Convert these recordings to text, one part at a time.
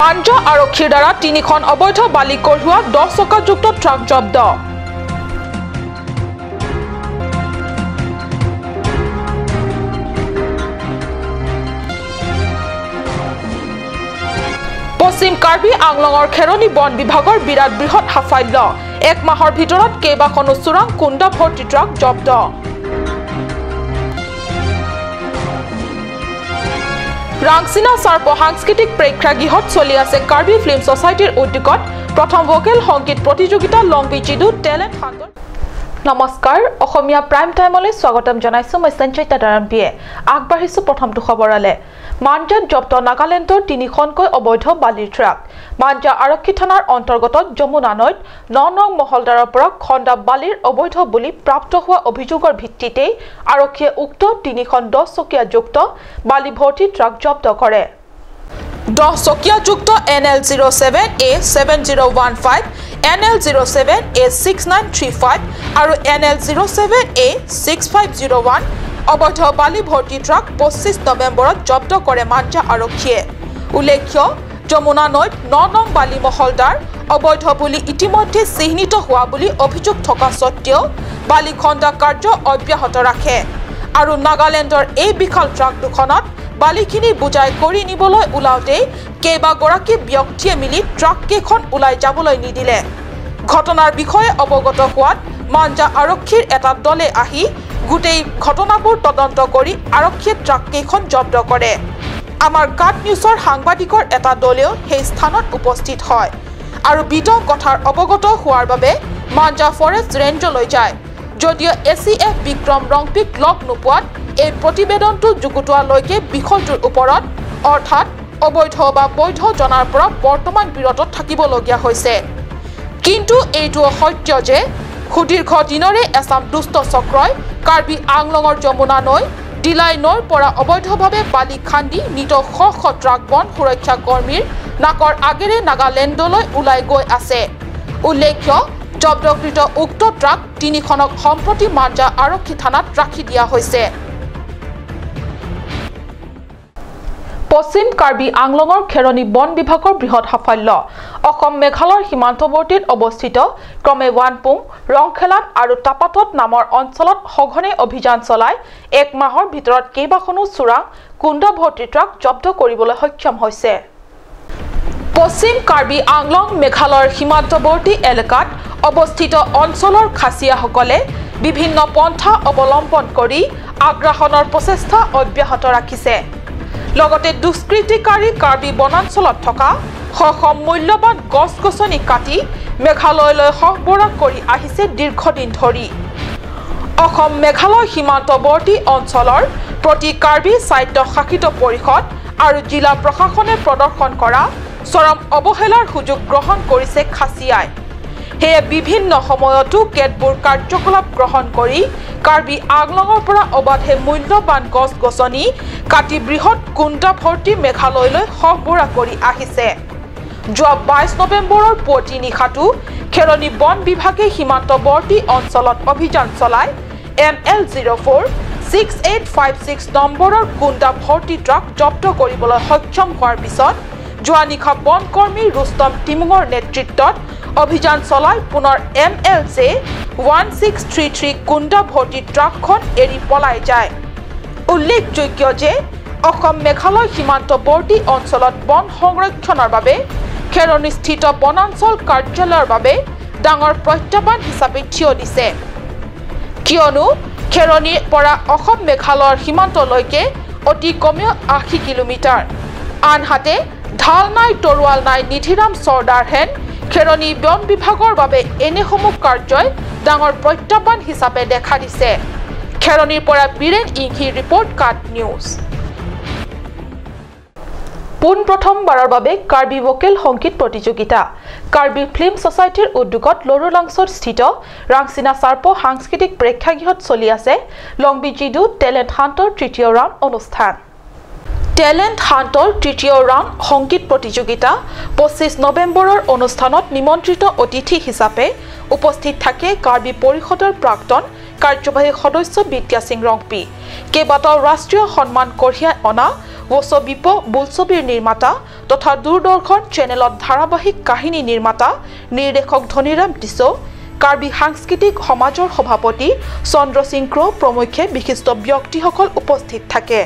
মাঞ্জা আৰক্ষীৰ দ্বাৰা তিনিখন অবৈধ বালি কঢ়িওৱা 10 চকাযুক্ত ট্ৰাক জব্দ। পশ্চিম কাৰ্বি আংলঙৰ খেৰণি বন বিভাগৰ বিৰাট বৃহৎ সাফল্য। এক মাহৰ ভিতৰত কেইবাখনো চোৰাং কুন্দা ভৰ্তি ট্ৰাক জব্দ। ৰাংচিনা চাৰ্প সাংস্কৃতিক প্ৰেক্ষাগৃহত চলি আছে কাৰ্বি ফিল্ম ছ'চাইটিৰ উদ্যোগত প্ৰথম ভোকেল সংগীত প্ৰতিযোগিতা লংবি জিদু টেলেণ্ট হাণ্টৰ। নমস্কাৰ, অসমীয়া প্ৰাইম টাইমলৈ স্বাগতম জনাইছো মই সঞ্চয়িতা দাৰাম্পিয়ে। আগবাঢ়িছো প্ৰথমটো খবৰলৈ। মাঞ্জাত জব্দ নাগালেণ্ডৰ তিনিখনকৈ অবৈধ বালিৰ ট্ৰাক। মাঞ্জা আৰক্ষী থানাৰ অন্তৰ্গত যমুনা নৈত 9 নং মহলদাৰৰ পৰা খন্দা বালিৰ অবৈধ বুলি প্ৰাপ্ত হোৱা অভিযোগৰ ভিত্তিতেই আৰক্ষীয়ে উক্ত তিনিখন 10 চকীয়াযুক্ত বালি ভৰ্তি ট্ৰাক জব্দ কৰে। 10 চকীয়াযুক্ত NL 07 A 7015, NL 07 A 6935 আৰু NL 07 A 6501 অবৈধ বালি ভৰ্তি ট্ৰাক 25 নৱেম্বৰত জব্দ কৰে মাঞ্জা আৰক্ষীয়ে। উল্লেখ্য, যমুনা নৈত 9 নং বালি মহলদাৰ অবৈধ বুলি ইতিমধ্যে চিহ্নিত হোৱা বুলি অভিযোগ থকা সত্ত্বেও বালি খন্দা কাৰ্য অব্যাহত ৰাখে আৰু নাগালেণ্ডৰ এই বিশাল ট্ৰাক দুখনত বালিখিনি বুজাই কৰি নিবলৈ ওলাওঁতেই কেইবাগৰাকী ব্যক্তিয়ে মিলি ট্ৰাককেইখন ওলাই যাবলৈ নিদিলে। ঘটনাৰ বিষয়ে অৱগত হোৱাত মাঞ্জা আৰক্ষীৰ এটা দলে আহি গোটেই ঘটনাবোৰ তদন্ত কৰি আৰক্ষীয়ে ট্ৰাককেইখন জব্দ কৰে। আমাৰ কাট নিউজৰ সাংবাদিকৰ এটা দলেও সেই স্থানত উপস্থিত হয় আৰু বিতং কথাৰ অৱগত হোৱাৰ বাবে মাঞ্জা ফৰেষ্ট ৰেঞ্জলৈ যায়। যদিও ACF Vikram ৰংপিক লগ নোপোৱাত এই প্ৰতিবেদনটো যুগুতোৱালৈকে বিষয়টোৰ ওপৰত অৰ্থাৎ অবৈধ বা বৈধ জনাৰ পৰা বৰ্তমান বিৰত থাকিবলগীয়া হৈছে। কিন্তু এইটোও সত্য যে সুদীৰ্ঘ দিনৰে এচাম দুষ্ট চক্ৰই কাৰ্বি আংলঙৰ যমুনা নৈ, দিলাই নৈৰ পৰা অবৈধভাৱে বালি খান্দি নিতৌ শ শ ট্ৰাক বন সুৰক্ষা কৰ্মীৰ নাকৰ আগেৰে নাগালেণ্ডলৈ ওলাই গৈ আছে। উল্লেখ্য, জব্দকৃত উক্ত ট্ৰাক তিনিখনক সম্প্ৰতি মাঞ্জা আৰক্ষী থানাত ৰাখি দিয়া হৈছে। পশ্চিম কাৰ্বি আংলঙৰ খেৰণি বন বিভাগৰ বৃহৎ সাফল্য। অসম মেঘালয়ৰ সীমান্তৱৰ্তীত অৱস্থিত ক্ৰমে ৱানপুং, ৰংখেলান আৰু টাপাতত নামৰ অঞ্চলত সঘনে অভিযান চলাই এক মাহৰ ভিতৰত কেইবাখনো চোৰাং কুন্দা ভৰ্তি ট্ৰাক জব্দ কৰিবলৈ সক্ষম হৈছে। পশ্চিম কাৰ্বি আংলং মেঘালয়ৰ সীমান্তৱৰ্তী এলেকাত অৱস্থিত অঞ্চলৰ খাচীয়াসকলে বিভিন্ন পন্থা অৱলম্বন কৰি আগ্ৰাসনৰ প্ৰচেষ্টা অব্যাহত ৰাখিছে। লগতে দুষ্কৃতিকাৰী কাৰ্বি বনাঞ্চলত থকা শ শ মূল্যৱান গছ গছনি কাটি মেঘালয়লৈ সৰবৰাহ কৰি আহিছে দীৰ্ঘদিন ধৰি। অসম মেঘালয় সীমান্তৱৰ্তী অঞ্চলৰ প্ৰতি কাৰ্বি স্বায়ত্তশাসিত পৰিষদ আৰু জিলা প্ৰশাসনে প্ৰদৰ্শন কৰা চৰম অৱহেলাৰ সুযোগ গ্ৰহণ কৰিছে খাচীয়াই। সেয়ে বিভিন্ন সময়তো কেতবোৰ কাৰ্যকলাপ গ্ৰহণ কৰি কাৰ্বি আংলঙৰ পৰা অবাধে মূল্যৱান গছ গছনি কাটি বৃহৎ কুন্দা ভৰ্তি মেঘালয়লৈ সৰবৰাহ কৰি আহিছে। যোৱা 22 নৱেম্বৰৰ পুৱতি নিশাটো খেৰণি বন বিভাগে সীমান্তৱৰ্তী অঞ্চলত অভিযান চলাই ML 04 6856 নম্বৰৰ কুন্দা ভৰ্তি ট্ৰাক জব্দ কৰিবলৈ সক্ষম হোৱাৰ পিছত যোৱা নিশা বনকৰ্মী ৰুস্তম টিমুঙৰ নেতৃত্বত অভিযান চলাই পুনৰ MLJ 1633 কুন্দা ভৰ্তি ট্ৰাকখন এৰি পলাই যায়। উল্লেখযোগ্য যে অসম মেঘালয় সীমান্তৱৰ্তী অঞ্চলত বন সংৰক্ষণৰ বাবে খেৰণিস্থিত বনাঞ্চল কাৰ্যালয়ৰ বাবে ডাঙৰ প্ৰত্যাহ্বান হিচাপে থিয় দিছে। কিয়নো খেৰণিৰ পৰা অসম মেঘালয়ৰ সীমান্তলৈকে অতি কমেও 80 কিলোমিটাৰ। আনহাতে ঢাল নাই তৰোৱাল নাই নিধিৰাম চৰ্দাৰহেন খেৰণি বন বিভাগৰ বাবে এনেসমূহ কাৰ্যই ডাঙৰ প্ৰত্যাহ্বান হিচাপে দেখা দিছে। খেৰণিৰ পৰা বীৰেন ইংহি, ৰিপৰ্ট কাট নিউজ। পোনপ্ৰথমবাৰৰ বাবে কাৰ্বি ভোকেল সংগীত প্ৰতিযোগিতা কাৰ্বি ফিল্ম ছ'চাইটিৰ উদ্যোগত লৰুলাংছত স্থিত ৰাংচিনা চাৰ্প সাংস্কৃতিক প্ৰেক্ষাগৃহত চলি আছে লংবি জিডু টেলেণ্ট হাণ্টৰ তৃতীয় ৰাউণ্ড অনুষ্ঠান। টেলেণ্ট হাণ্টৰ তৃতীয় ৰাউণ্ড সংগীত প্ৰতিযোগিতা 25 নৱেম্বৰৰ অনুষ্ঠানত নিমন্ত্ৰিত অতিথি হিচাপে উপস্থিত থাকে কাৰ্বি পৰিষদৰ প্ৰাক্তন কাৰ্যবাহী সদস্য বিদ্যা সিং ৰংপি, কেইবাটাও ৰাষ্ট্ৰীয় সন্মান কঢ়িয়াই অনা ৱচবিপ বোলছবিৰ নিৰ্মাতা তথা দূৰদৰ্শন চেনেলত ধাৰাবাহিক কাহিনী নিৰ্মাতা নিৰ্দেশক ধনীৰাম টিছো, কাৰ্বি সাংস্কৃতিক সমাজৰ সভাপতি চন্দ্ৰ সিং ক্ৰ' প্ৰমুখ্যে বিশিষ্ট ব্যক্তিসকল উপস্থিত থাকে।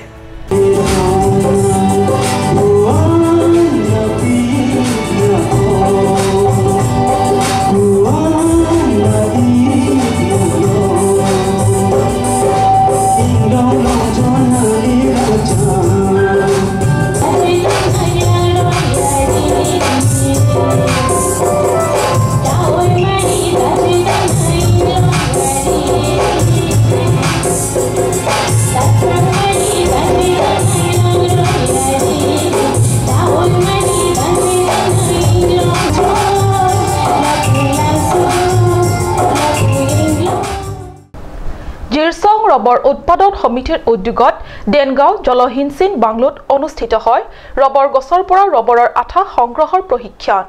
জিৰচং ৰবৰ উৎপাদন সমিতিৰ উদ্যোগত দেনগাঁও জলসিঞ্চন বাংলোত অনুষ্ঠিত হয় ৰবৰ গছৰ পৰা ৰবৰৰ আঠা সংগ্ৰহৰ প্ৰশিক্ষণ।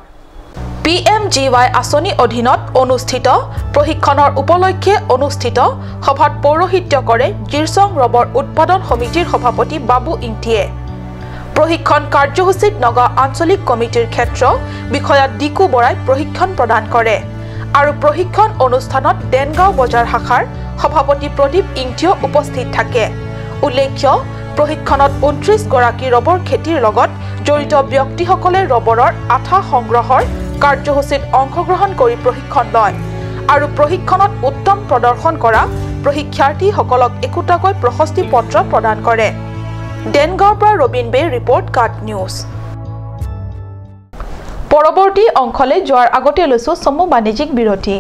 PMGY আঁচনিৰ অধীনত অনুষ্ঠিত প্ৰশিক্ষণৰ উপলক্ষে অনুষ্ঠিত সভাত পৌৰোহিত্য কৰে জিৰচং ৰবৰ উৎপাদন সমিতিৰ সভাপতি বাবু ইংটিয়ে। প্ৰশিক্ষণ কাৰ্যসূচীত নগা আঞ্চলিক কমিটিৰ ক্ষেত্ৰ বিষয়া ডিকু বৰাই প্ৰশিক্ষণ প্ৰদান কৰে আৰু প্ৰশিক্ষণ অনুষ্ঠানত দেনগাঁও বজাৰ শাখাৰ সভাপতি প্ৰদীপ ইংটিও উপস্থিত থাকে। উল্লেখ্য, প্ৰশিক্ষণত 29 গৰাকী ৰবৰ খেতিৰ লগত জড়িত ব্যক্তিসকলে ৰবৰৰ আঠা সংগ্ৰহৰ কাৰ্যসূচীত অংশগ্ৰহণ কৰি প্ৰশিক্ষণ লয় আৰু প্ৰশিক্ষণত উত্তম প্ৰদৰ্শন কৰা প্ৰশিক্ষাৰ্থীসকলক একোটাকৈ প্ৰশস্তি পত্ৰ প্ৰদান কৰে। দেনগাঁৱৰ পৰা ৰবীন বে, ৰিপৰ্ট কাট নিউজ। পৰৱৰ্তী অংশলৈ যোৱাৰ আগতে লৈছো চমু বাণিজ্যিক বিৰতি।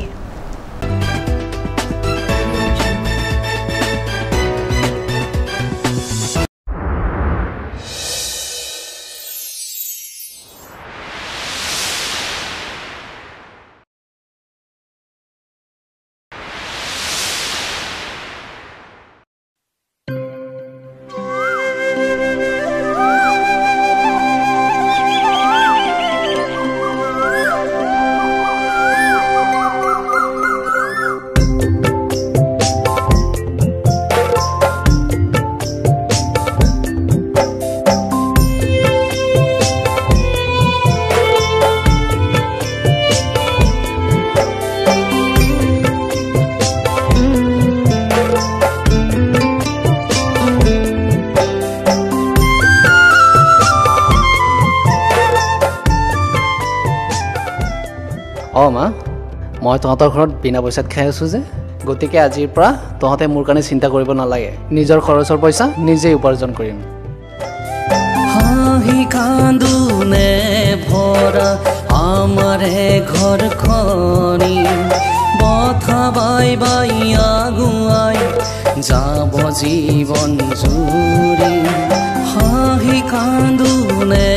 মা, মই তহঁতৰ ঘৰত বিনা পইচাত খাই আছোঁ যে, গতিকে আজিৰ পৰা তহঁতে মোৰ কাৰণে চিন্তা কৰিব নালাগে। নিজৰ খৰচৰ পইচা নিজেই উপাৰ্জন কৰিম। হাঁহি কান্দোনে ভৰা আমাৰে ঘৰখনি, বথা বাই বাই আগুৱাই যাব জীৱন জুৰি। হাঁহি কান্দোনে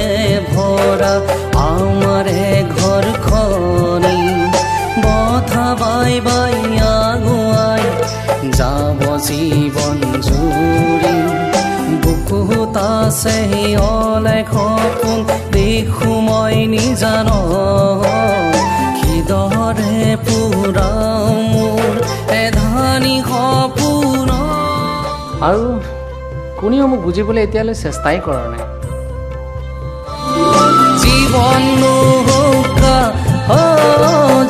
ভৰা আমাৰে ঘৰখনি, বথা বাই বাই আগুৱাই যাব জীৱন জুৰি। বুকুত আছে অলেখ সপোন, দেখো মই নিজান, কিদৰে পুৰাও মোৰ এধানি সপোন। আৰু কোনেও মোক বুজিবলৈ এতিয়ালৈ চেষ্টাই কৰা নাই। জীৱন নৌকা,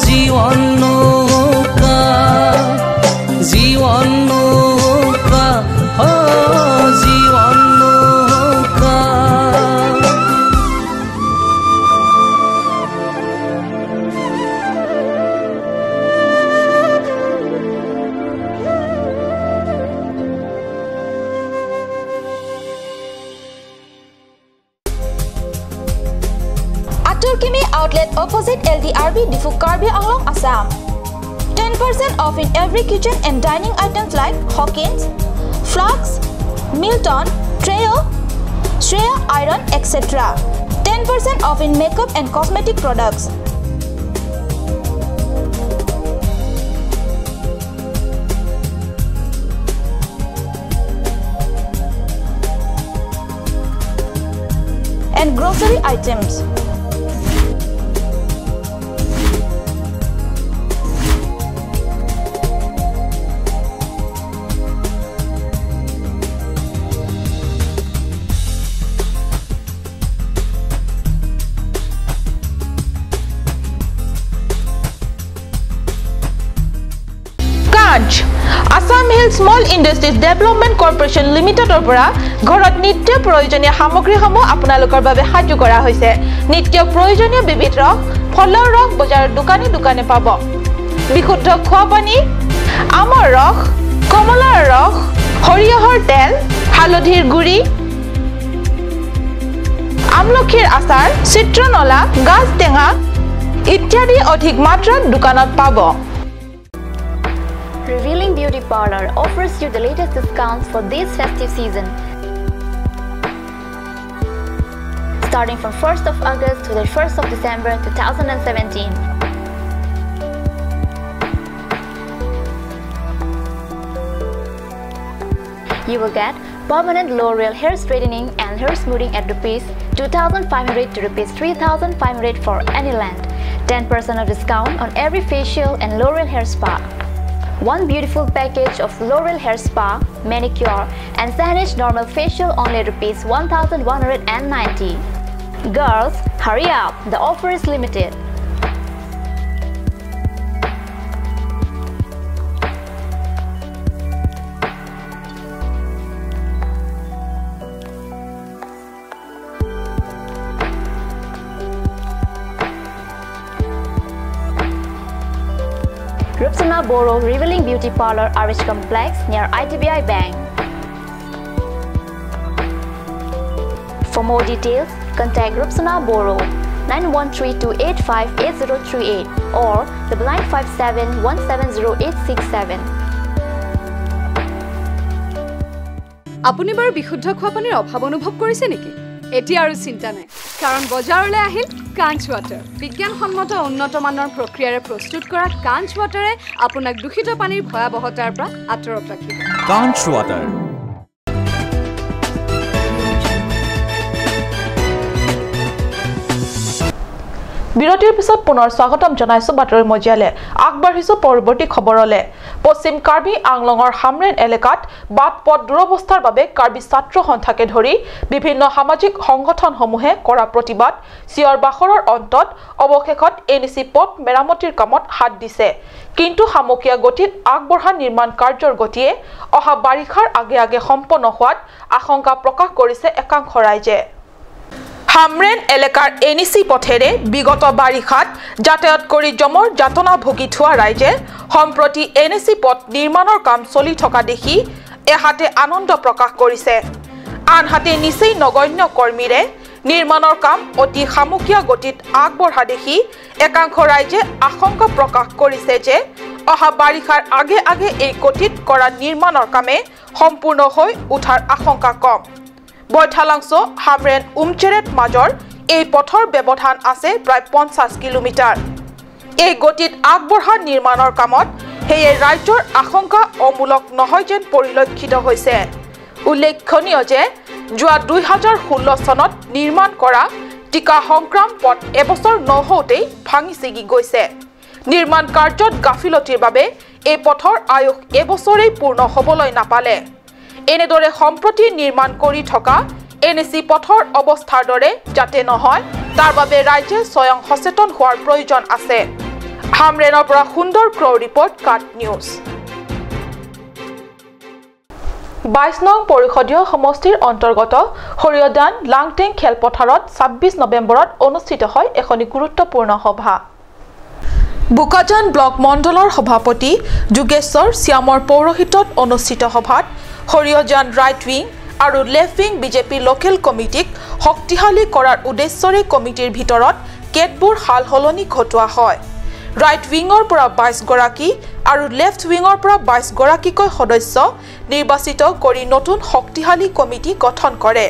জীৱন নৌকা, জীৱন নৌকা, জীৱন নৌকা। Aturkimi outlet opposite LDRB Diphu Karbi Anglong, Assam. 10% off in every kitchen and dining items like Hawkins, Flux, Milton, Treo, Shreya Iron, etc. 10% off in makeup and cosmetic products. And grocery items. Industries development corporation লিমিটেডৰ পৰা ঘৰত নিত্য প্ৰয়োজনীয় সামগ্ৰীসমূহ আপোনালোকৰ বাবে সাজু কৰা হৈছে। নিত্য প্ৰয়োজনীয় বিবিধ ৰস, ফলৰ ৰস বজাৰৰ দোকানে দোকানে পাব। বিশুদ্ধ খোৱা পানী, আমৰ ৰস, কমলাৰ ৰস, সৰিয়হৰ তেল, হালধিৰ গুড়ি, আমলখিৰ আচাৰ, চিত্ৰনলা, গাজ টেঙা ইত্যাদি অধিক মাত্ৰাত দোকানত পাব। Revealing Beauty Parlor offers you the latest discounts for this festive season. Starting from 1st of August to the 1st of December 2017. You will get permanent L'Oreal hair straightening and hair smoothing at rupees 2,500 to rupees 3,500 for any length. 10% of discount on every facial and L'Oreal hair spa. One beautiful package of L'Oreal hair spa, manicure and Sanish normal facial only rupees 1,190. Girls, hurry up, the offer is limited. Rupsana Boro, Revealing Beauty Parlor, RH Complex near IDBI Bank. For more details, contact Rupsana Boro 9132858038 or 9957170867. আপুনি বাৰু বিশুদ্ধ খোৱা পানীৰ অভাৱ অনুভৱ কৰিছে নেকি? এতিয়া আৰু চিন্তা নাই, কাৰণ বজাৰলৈ আহিল কাঞ্চ ৱাটাৰ। বিজ্ঞানসন্মত উন্নত মানৰ প্ৰক্ৰিয়াৰে প্ৰস্তুত কৰা কাঞ্চ ৱাটাৰে আপোনাক দূষিত পানীৰ ভয়াৱহতাৰ পৰা আঁতৰত ৰাখিব। কাঞ্চ ৱাটাৰ। বিৰতিৰ পিছত পুনৰ স্বাগতম জনাইছো বাতৰি মজিয়ালে। আগবাঢ়িছো পৰৱৰ্তী খবৰলে। পশ্চিম কাৰ্বি আংলঙৰ হামৰেন এলেকাত বাট পথ দুৰৱস্থাৰ বাবে কাৰ্বি ছাত্ৰ সন্থাকে ধৰি বিভিন্ন সামাজিক সংগঠনসমূহে কৰা প্ৰতিবাদ চিঞৰ বাখৰৰ অন্তত অৱশেষত এন চি পথ মেৰামতিৰ কামত হাত দিছে। কিন্তু শামুকীয়া গতিত আগবঢ়া নিৰ্মাণ কাৰ্যৰ গতিয়ে অহা বাৰিষাৰ আগে আগে সম্পন্ন হোৱাত আশংকা প্ৰকাশ কৰিছে একাংশ ৰাইজে। হামৰেন এলেকাৰ এন চি পথেৰে বিগত বাৰিষাত যাতায়াত কৰি জমৰ যাতনা ভুগি থোৱা ৰাইজে সম্প্ৰতি এন চি পথ নিৰ্মাণৰ কাম চলি থকা দেখি এহাতে আনন্দ প্ৰকাশ কৰিছে, আনহাতে নিচেই নগণ্য কৰ্মীৰে নিৰ্মাণৰ কাম অতি শামুকীয়া গতিত আগবঢ়া দেখি একাংশ ৰাইজে আশংকা প্ৰকাশ কৰিছে যে অহা বাৰিষাৰ আগে আগে এই গতিত কৰা নিৰ্মাণৰ কামে সম্পূৰ্ণ হৈ উঠাৰ আশংকা কম। বৈঠালাংছ হামৰেন উমচেৰেট মাজৰ এই পথৰ ব্যৱধান আছে প্ৰায় 50 কিলোমিটাৰ। এই গতিত আগবঢ়া নিৰ্মাণৰ কামত সেয়ে ৰাজ্যৰ আশংকা অমূলক নহয় যেন পৰিলক্ষিত হৈছে। উল্লেখনীয় যে যোৱা 2016 চনত নিৰ্মাণ কৰা টিকা সংক্ৰাম পথ এবছৰ নহওঁতেই ভাঙি ছিগি গৈছে। নিৰ্মাণ কাৰ্যত গাফিলতিৰ বাবে এই পথৰ আয়ুস এবছৰেই পূৰ্ণ হ'বলৈ নাপালে। এনেদৰে সম্প্ৰতি নিৰ্মাণ কৰি থকা এন চি পথৰ অৱস্থাৰ দৰে যাতে নহয় তাৰ বাবে ৰাইজে স্বয়ং সচেতন হোৱাৰ প্ৰয়োজন আছে। হামৰেনৰ পৰা সুন্দৰ ক্ৰ' ৰিপৰ্ট, কাট নিউজ। 22 নং পৰিষদীয় সমষ্টিৰ অন্তৰ্গত সৰিয়দান লাংটেং খেলপথাৰত 26 নৱেম্বৰত অনুষ্ঠিত হয় এখনি গুৰুত্বপূৰ্ণ সভা। বোকাজান ব্লক মণ্ডলৰ সভাপতি যোগেশ্বৰ শ্যামৰ পৌৰোহিত্যত অনুষ্ঠিত সভাত সৰিয়জান ৰাইট উইং আৰু লেফ্ট উইং বিজেপি লোকেল কমিটিক শক্তিশালী কৰাৰ উদ্দেশ্যৰে কমিটিৰ ভিতৰত কেতবোৰ সাল সলনি ঘটোৱা হয়। ৰাইট উইঙৰ পৰা 22 গৰাকী আৰু লেফ্ট উইঙৰ পৰা 22 গৰাকীকৈ সদস্য নিৰ্বাচিত কৰি নতুন শক্তিশালী কমিটি গঠন কৰে।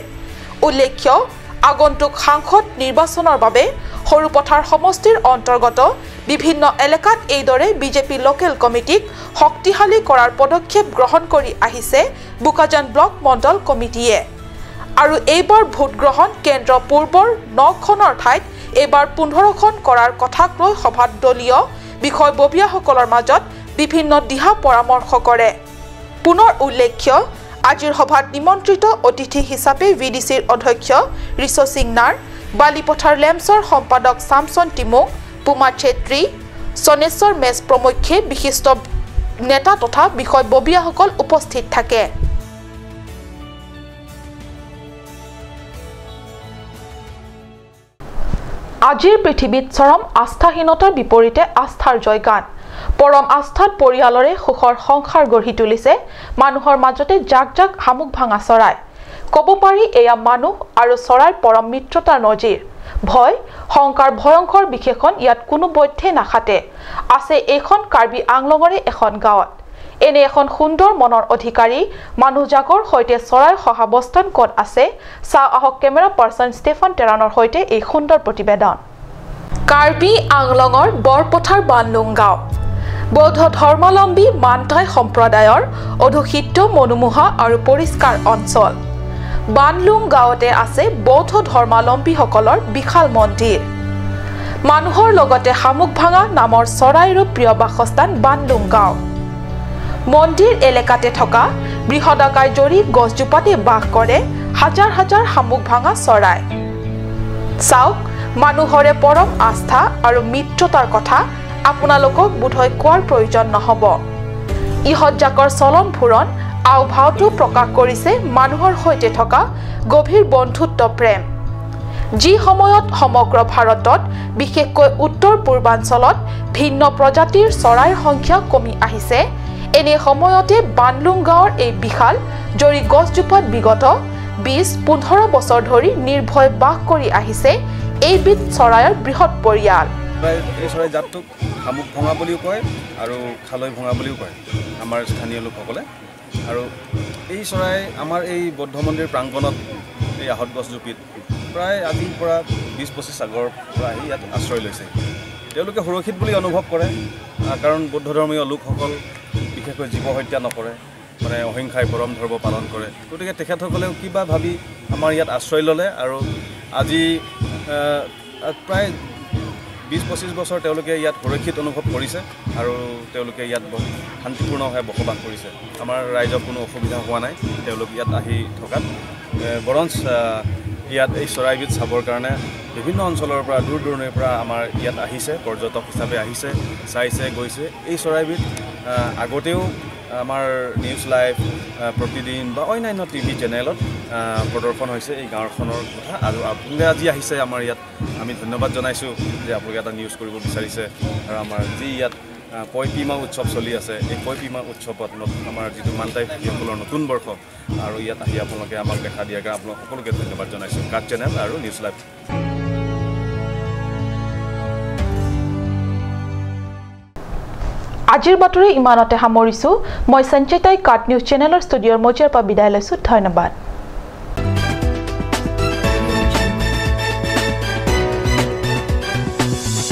উল্লেখ্য, আগন্তুক সাংসদ নিৰ্বাচনৰ বাবে সৰুপথাৰ সমষ্টিৰ অন্তৰ্গত বিভিন্ন এলেকাত এইদৰে বিজেপি লোকেল কমিটিক শক্তিশালী কৰাৰ পদক্ষেপ গ্ৰহণ কৰি আহিছে বোকাজান ব্লক মণ্ডল কমিটিয়ে। আৰু এইবাৰ ভোটগ্ৰহণ কেন্দ্ৰ পূৰ্বৰ 9খনৰ ঠাইত এইবাৰ 15খন কৰাৰ কথাক লৈ সভাত দলীয় বিষয়ববীয়াসকলৰ মাজত বিভিন্ন দিহা পৰামৰ্শ কৰে। পুনৰ উল্লেখ্য, আজিৰ সভাত নিমন্ত্ৰিত অতিথি হিচাপে ভি ডি চিৰ অধ্যক্ষ ঋষ সিং নাৰ, বালিপথাৰ লেমছৰ সম্পাদক চামচন টিমুং, পুমা চেত্ৰী, সনেশ্বৰ মেচ প্ৰমুখ্যে বিশিষ্ট নেতা তথা বিষয়ববীয়াসকল উপস্থিত থাকে। আজিৰ পৃথিৱীত চৰম আস্থাহীনতাৰ বিপৰীতে আস্থাৰ জয়গান। পৰম আস্থাত পৰিয়ালৰে সুখৰ সংসাৰ গঢ়ি তুলিছে মানুহৰ মাজতে জাক জাক শামুক ভাঙা চৰাই। ক'ব পাৰি এয়া মানুহ আৰু চৰাইৰ পৰম মিত্ৰতাৰ নজিৰ। ভয় শংকাৰ ভয়ংকৰ বিশেষণ ইয়াত কোনো বৈধে নাখাটে। আছে এইখন কাৰ্বি আংলঙৰে এখন গাঁৱত। এনে এখন সুন্দৰ মনৰ অধিকাৰী মানুহজাকৰ সৈতে চৰাইৰ সহাৱস্থান ক'ত আছে চাওঁ আহক কেমেৰা পাৰ্চন ষ্টেফান টেৰানৰ সৈতে এই সুন্দৰ প্ৰতিবেদন। কাৰ্বি আংলঙৰ বৰপথাৰ বানলুং গাঁও বৌদ্ধ ধৰ্মাৱলম্বী মানটাই সম্প্ৰদায়ৰ অধ্যুষিত মনোমোহা আৰু পৰিষ্কাৰ অঞ্চল। বানলুং গাঁৱতে আছে বৌদ্ধ ধৰ্মাৱলম্বীসকলৰ বিশাল মন্দিৰ। মানুহৰ লগতে শামুক ভাঙা নামৰ চৰাইৰো প্ৰিয় বাসস্থান বানলুং গাঁও। মন্দিৰ এলেকাতে থকা বৃহদাকাৰ জৰি গছজোপাতে বাস কৰে হাজাৰ হাজাৰ শামুক ভাঙা চৰাই। চাওক মানুহৰে পৰম আস্থা আৰু মিত্ৰতাৰ কথা আপোনালোকক বোধহয় কোৱাৰ প্ৰয়োজন নহ'ব। ইহঁত জাকৰ চলন ফুৰণ আওভাওটো প্ৰকাশ কৰিছে মানুহৰ সৈতে থকা গভীৰ বন্ধুত্ব প্ৰেম। যি সময়ত সমগ্ৰ ভাৰতত বিশেষকৈ উত্তৰ পূৰ্বাঞ্চলত ভিন্ন প্ৰজাতিৰ চৰাইৰ সংখ্যা কমি আহিছে, এনে সময়তে বানলুং গাঁৱৰ এই বিশাল জৰি গছজোপাত বিগত 20-15 বছৰ ধৰি নিৰ্ভয় বাস কৰি আহিছে এইবিধ চৰাইৰ বৃহৎ পৰিয়াল। এই চৰাই জাতটোক শামুক ভঙা বুলিও কয় আৰু খালৈ ভঙা বুলিও কয় আমাৰ স্থানীয় লোকসকলে। আৰু এই চৰাই আমাৰ এই বৌদ্ধ মন্দিৰ প্ৰাংগণত এই আহঁত গছজোপিত প্ৰায় আজিৰ পৰা 20-25 আগৰ পৰা আহি ইয়াত আশ্ৰয় লৈছে। তেওঁলোকে সুৰক্ষিত বুলি অনুভৱ কৰে, কাৰণ বৌদ্ধ ধৰ্মীয় লোকসকল বিশেষকৈ জীৱ হত্যা নকৰে, মানে অহিংসাই পৰম ধৰ্ম পালন কৰে। গতিকে তেখেতসকলেও কিবা ভাবি আমাৰ ইয়াত আশ্ৰয় ল'লে আৰু আজি প্ৰায় 20-25 বছৰ তেওঁলোকে ইয়াত সুৰক্ষিত অনুভৱ কৰিছে আৰু তেওঁলোকে ইয়াত শান্তিপূৰ্ণভাৱে বসবাস কৰিছে। আমাৰ ৰাইজৰ কোনো অসুবিধা হোৱা নাই তেওঁলোক ইয়াত আহি থকাত। বৰঞ্চ ইয়াত এই চৰাইবিধ চাবৰ কাৰণে বিভিন্ন অঞ্চলৰ পৰা দূৰ দূৰণিৰ পৰা আমাৰ ইয়াত আহিছে, পৰ্যটক হিচাপে আহিছে, চাইছে, গৈছে। এই চৰাইবিধ আগতেও আমাৰ নিউজ লাইভ, প্ৰতিদিন বা অন্যান্য টিভি চেনেলত প্ৰদৰ্শন হৈছে এই গাঁওখনৰ কথা। আৰু আপোনালোকে আজি আহিছে আমাৰ ইয়াত, আমি ধন্যবাদ জনাইছোঁ যে আপোনালোকে এটা নিউজ কৰিব বিচাৰিছে। আৰু আমাৰ যি ইয়াত পয়পিমা উৎসৱ চলি আছে, এই পয়পিমা উৎসৱত আমাৰ যিটো মানটাই ভাষীসকলৰ নতুন বৰ্ষ, আৰু ইয়াত আহি আপোনালোকে আমাক দেখা দিয়াৰ কাৰণে আপোনালোক সকলোকে ধন্যবাদ জনাইছোঁ, কাট চেনেল আৰু নিউজ লাইভ। আজিৰ বাতৰি ইমানতে সামৰিছোঁ। মই সঞ্চিতাই কাট নিউজ চেনেলৰ ষ্টুডিঅ'ৰ মজিয়াৰ পৰা বিদায় লৈছোঁ। ধন্যবাদ।